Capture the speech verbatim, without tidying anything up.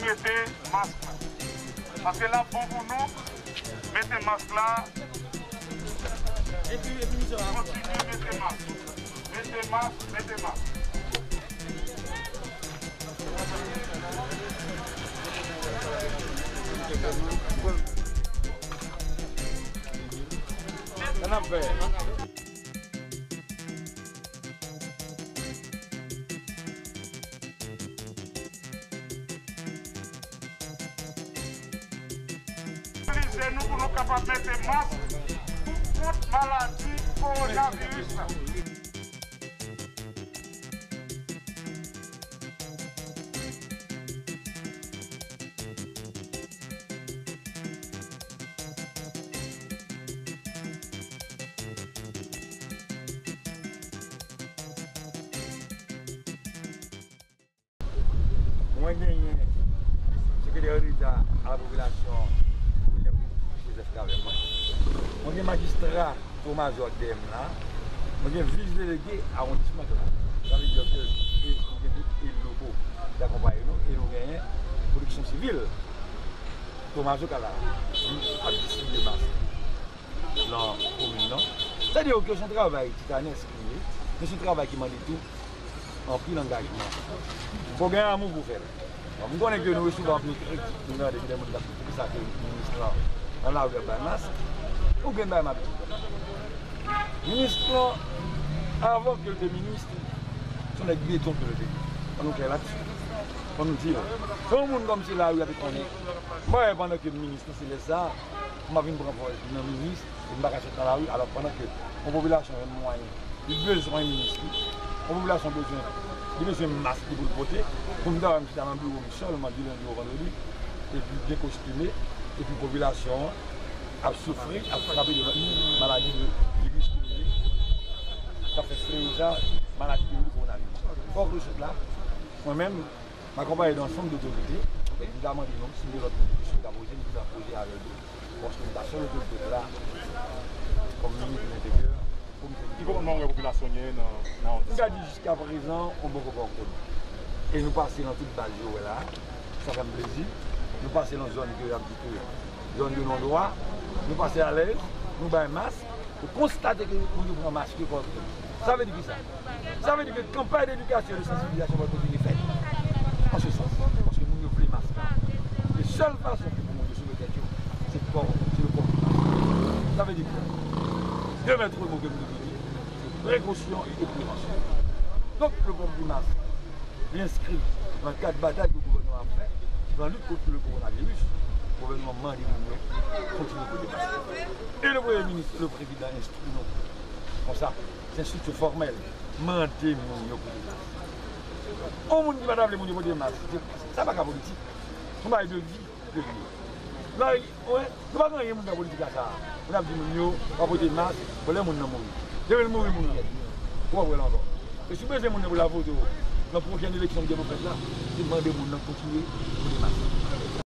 Mete mask la. Paske l ap bon pou nou. Mete mask la. Kontinye mete mask. Mete mask, mete mask. Sa n ap fè? Mobilize nou pou nou kapab mete mask pou kont maladi kowonaviris la. Mwen genyen sekretè deta a la popilasyon, William Joseph Cavem mwen. Mwen gen majistra Tomazo ak dèyè m la. Mwen gen vis delege awondisman Kala. Sa vle di ke e, nou gen tout eli lokal ki akonpaye nou e nou genyen pwoteksyon sivil. Tomazo Kala, li ap distribye mask nan komin nan. Sa vle di ke se yon travay titanèsk li ye, men se yon travay ki mande tou anpil angajman. Fò w gen amou pou w fè l. Bon, m konnen ke nou resevwa anpil kritik, nou tande gen de moun k ap di poukisa ke minis lan nan lari ap bay mask. Ou gen bay m ap di. Minis lan, avan ke l te minis, se yon nèg beton ke l te ye. Ann nou klè la dsi. Fò nou di l. Se yon moun kòmsi lari a te konnen. M pa wè pandan ke m minis lan se lè sa a, m ap vin pran pòz nan minis, e m pa ka sot nan lari, alò pandan ke yon popilasyon jwenn mwayen, li bezwen minis li, yon popilasyon bezwen, li bezwen mask li pou l pote, pou m ta wè m chita nan biwo m sèlman di lendi o vandredi, epi byen kostime, epi popilasyon an ap soufri, ap frape de maladi de viris ki rele, k ap fè fleyo sa, maladi ki rele kowonaviris. Fòk nou sot la, mwen menm, m akonpaye de ansanm dotorite, e m ta mande nou, si nou gen lòt kesyon, m ta poze, m ta poze avèk nou. Paske nou ta sèl otorite la, kòm minis de lenteryè, pou m fè. Ki konpòtman w wè popilasyon genyen nan, nan yon... M ka di jiskaprezan, on bon konpòtman. E nou pase nan tout baz yo wè la, sa fè m plezi. Nou pase nan zòn ke y ap di ke zòn de non dwa, nou pase alèz, nou bay mask, nou konstate ke moun yo pran mask yo kòrèkteman. Sa vle di kisa? Sa vle di ke kanpay de edikasyon e de sansibilizasyon pral kontinye fèt an se sans, paske moun yo vle mask la. E sèl fason ke pou moun yo sove tèt yo, se pò, se le pò du masque. Sa vle di ke de mèt mo ke m te di, se prekosyon e prevansyon. Donk, le pò du masque, li enskri nan kad batay ke gouvènman an ap fè, nan lit kont le kowonaviris, gouvènman an mande moun yo kontinye pote mask. E le premye minis, le prezidan enstwi nou konsa. Se enstriksyon fòmèl. Mande moun yo pote mask. Yon moun ki pa ta vle moun yo pote mask, se, sa pa ka politik. Se yon bagay de vi ke li ye. Lè, wè, nou pa gen anyen moun nan politik la sa a. Moun ap di moun yo pa pote mask, bon lè moun nan mouri. Depi l mouri, mouri nèt. Ou pa wè l ankò. E si w bezwen moun nan pou l al vote w nan pwochèn eleksyon ki gen pou fèt la, se mande moun nan kontinye pote mask.